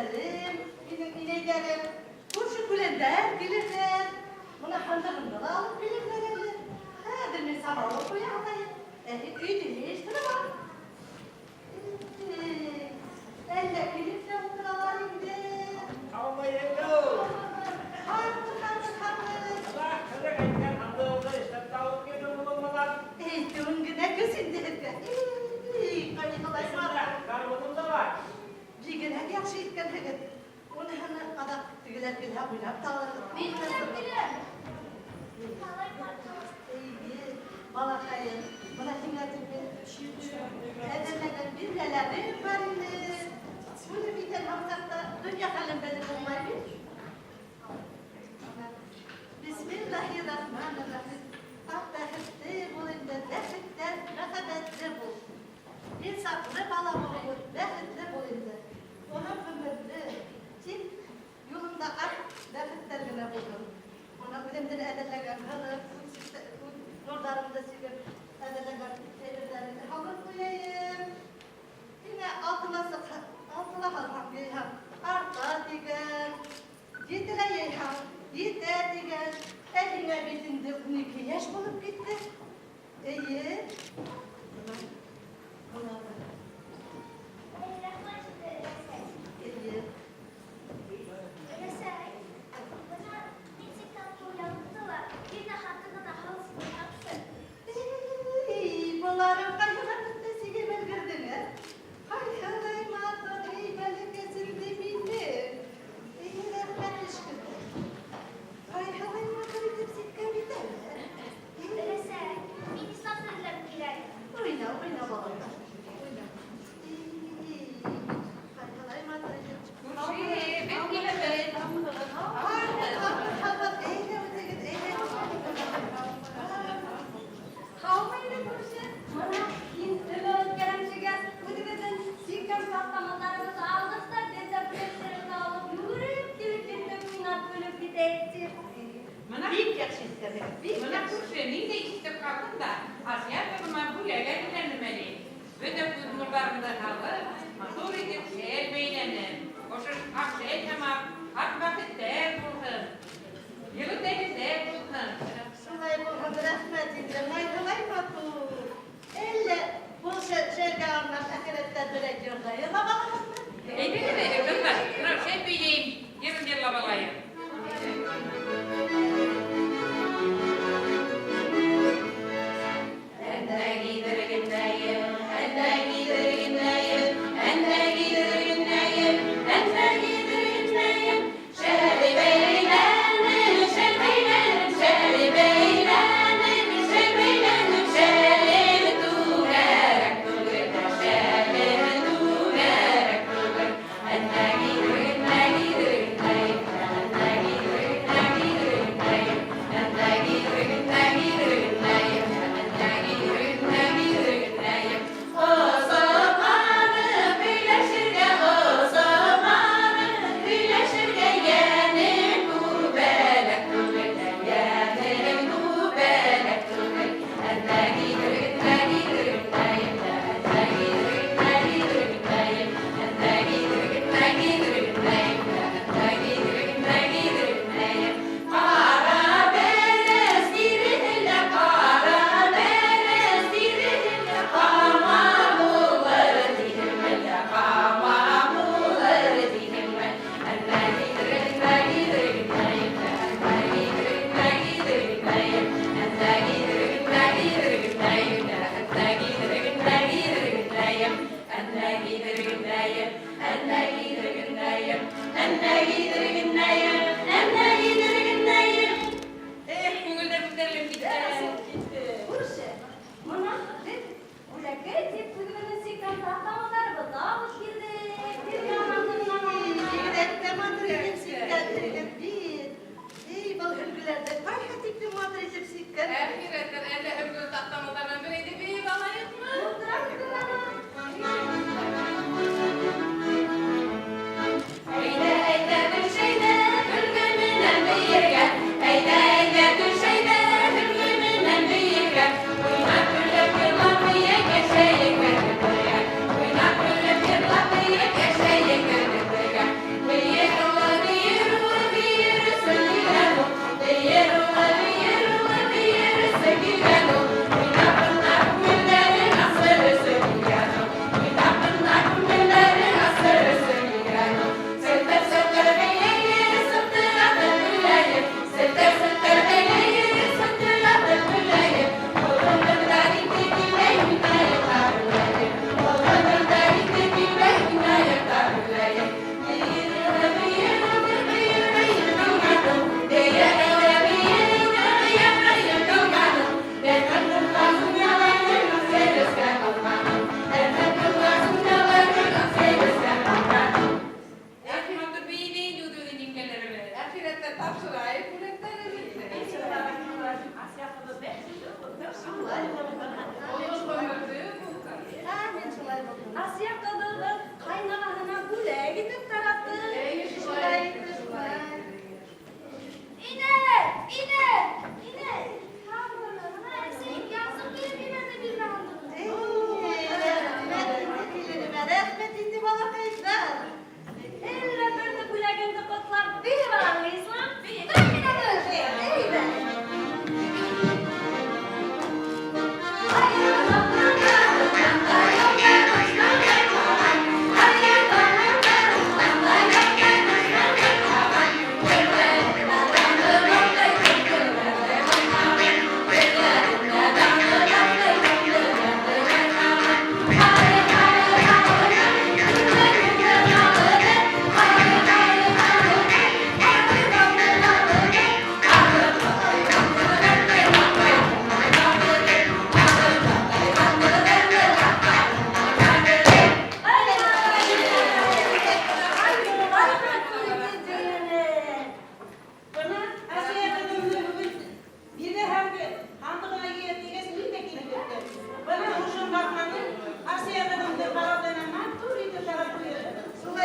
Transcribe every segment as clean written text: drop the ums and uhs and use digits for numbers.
Әбейҙәрем, минең инәйҙәрем, күрше-күләндәр килерҙәр. Бына һандығымды ла алып килерҙәр әле. Хәҙер мин самауыр ҡуя һалайым. Ә һин өйҙө йыйыштырып ал. Әллә килеп тә ултыралар инде. Һаумы, еңгәү! Һаумы, һаумы, һаумы. Бына һеҙҙең әйткән һандығымды эшләп тә алып килдем улым менән. Әйтеүең генә көс инде һеҙгә. Эй, ҡайһылай Эсендә матур. гармуным да бар. Бигерәк яҡшы иткәнһегеҙ. Уныһыны аҙаҡ тегеләр килһә уйнап та алырбыҙ. Мин уйнап бирәм. Ҡалай матур. Эйе, балаҡайым, бына һиңә тип мин әҙерләгән билдәләрем бар ине. Үҙем иҫән һау саҡта донъя хәлен белеп булмай бит. Бисмиллаһир-рахманир-рахим. Ах, бәхетле бул инде, бәхеттән мәхәббәтле бул. Инсафлы бала булып үҫ, бәхетле бул инде. Оҙон ғүмерле, тик юлыңда аҡ бәхеттәр генә булһын. Бына үҙемдең әҙерләгән һылыҡ, күҙ нурҙарымды сигеп әҙерләгән әйберҙәремде һалып ҡуяйым. Һиңә алтыла сыҡһа, алтыла һалһаң, йыйһаң, арта тигән. Етелә йыйһаң, етә тигән. Ә һиңә бит инде 12 йәш булып китте. Эйе. Бына, бына. Эй, рәхмәт һеҙгә, өләсәй. Эйе. Өләсәй, бына нисек татыу яулыҡты ла бирнә һандығына һалып ҡуйһаңсы. Эй, быларың ҡайһы ваҡытта сигеп өлгөрҙөң, ә? Ҡайһылай матур, эй, бәләкәсемде минең. Эй, рәхмәт төшкөрҙө. Ҡайһылай матур итеп сиккән бит әле. Эй, Өләсәй, мин ислам эҙләп киләм. Уйна, уйна, балаҡай. Уйна. Эй, ҡайһылай матур итеп. Күрше, беҙ киләбеҙ. Һаумы, һаумы, һаумы. Әйҙә үтегеҙ, әйҙә. Һаумы инде, күрше. Бына һин өмә үткәрәм тигәс, үҙебеҙҙең сиккән таҡтамалдарыбыҙҙы алдыҡ та, беҙ ҙә бүләктәребеҙҙе алып йүгереп килеп еттек, уйнап көлөп китәйек тип. Бына Бик яҡшы иткәнһегеҙ, бик Бына яҡшы. күрше, мин дә ишетеп ҡалдым да, Асия ҡыҙыма бүләк әҙерләнем әле. Бөтә күҙ нурҙарымды һалып, матур итеп шәл бәйләнем. Ошо аҡ шәл һымаҡ, аҡ бәхеттәр булһын. Йылы тәнегеҙҙә булһын. Шулай булһын, рәхмәт инде, ҡайһылай матур. Әллә был шәлгә арнап әхирәттән берәй йыр ҙа йырлап алығыҙмы? Әйҙәгеҙ әле, ҡыҙҙар, бына шәл бәйләйем, йырын йырлап алайыҡ. Әллә кейҙергәнәйем, әллә кейҙергәнәйем, әллә кейҙергәнәйем, әллә кейҙергәнәйем. Шәл бәйләнем, шәл бәйләнем, шәл бәйләнем, шәл бәйләнем, шәлем түгәрәк түгел, шәлем түгәрәк түгел. Әллә кейҙергәнә, кейҙергәнәйем, әллә кейҙергәнә, кейҙергәнәйем, әллә кейҙергәнә, кейҙергәнәйем, әллә кейҙергәнә, кейҙергәнәйем. Ҡосоҡланып һөйләшергә, ҡосоҡланып һөйләшергә йәнем күбәләк түгел, йәнем күбәләк түгел. Әллә кейҙергәнә, кейҙергәнәйем, әллә кейҙергәнә, кейҙергәнәйем, әллә кейҙергәнә, кейҙергәнәйем, әллә кейҙергәнә, кейҙергәнәйем. Ҡара бәрәс тиреһе ҡара бәрәс тиреһе ҡама булыр тиһеңме, ҡама булыр тиһеңме? Әллә кейҙергәнә, кейҙергәнәйем, әллә кейҙергәнә, кейҙергәнәйем, әллә кейҙергәнә, кейҙергәнәйем, әллә кейҙергәнә, кейҙергәнәйем, әллә кейҙергәнәйем, әллә кейҙергәнәйем, әллә кейҙергәнәйем, әллә кейҙергәнәйем. Эх, күңелдәр күтәрелеп китте. Күрше, бына беҙ бүләккә тип үҙебеҙҙең сиккән таҡтамалдарыбыҙҙы алып килдек. Һеҙгә һандығынан. Бигерәк тә матур итеп сиккәнһегеҙ бит. Эй, был һөлгөләрҙе ҡайһы тиклем матур итеп сиккән. Әхирәттәр, әллә һөлгө таҡтамалдарынан берәйҙе бейеп алайыҡмы? Ултырабыҙ.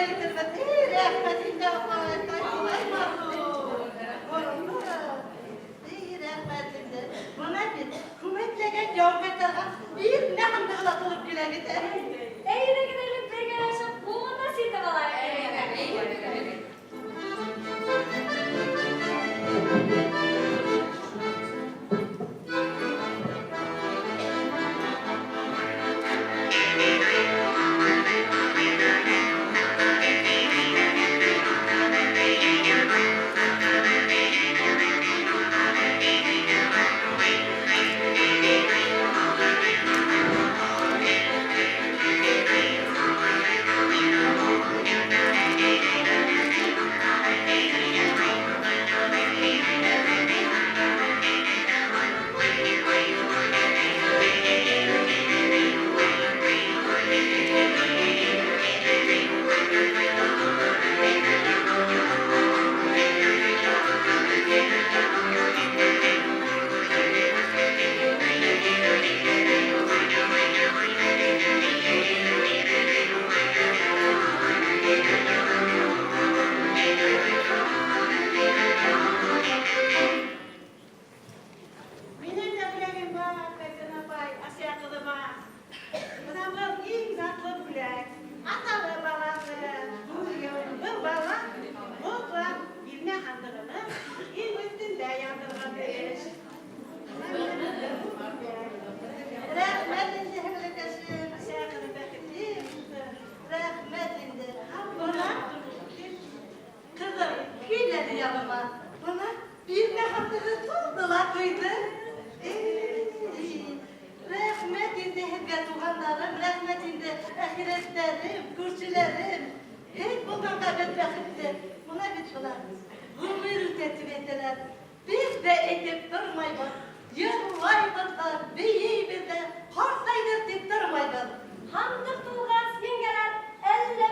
Шулай итербеҙ. Эй, рәхмәт инде, апай. Ай, матур. Эй, рәхмәт инде. Бына бит күмәкләгән яу ҡайтарған бирнә һандығы ла тулып килә бит. Әйҙәгеҙ әле бергәләшеп ҡул да селтәп алайыҡ. Әйҙә. Минең дә бүләгем бар, Фәрзәнә апай, Асия ҡыҙыма. Бына был иң затлы бүләк. Аталы балалы. Был бала мотлаҡ бирнә һандығының иң өҫтөндә яндырырға тейеш. Рәхмәт инде, һеңлекәшем. Асия ҡыҙым бәхетле булһын. Рәхмәт инде. Бына, ҡыҙым, кил әле яныма. Бына бирнә һандығы тулды ла ҡуйҙы. Эй, рәхмәт инде һеҙгә, туғандарым, рәхмәт инде, әхирәттәрем, күршеләрем. Һеҙ булғанға беҙ бәхетле. Бына бит былар. Ғүмер үтә тип әйтәләр. Беҙ ҙә әйтеп тормайбыҙ. Йырлайбыҙ ҙа, бейейбеҙ ҙә, ҡартайҙыҡ тип тормайбыҙ. Һандыҡ тулғас, еңгәләр, әллә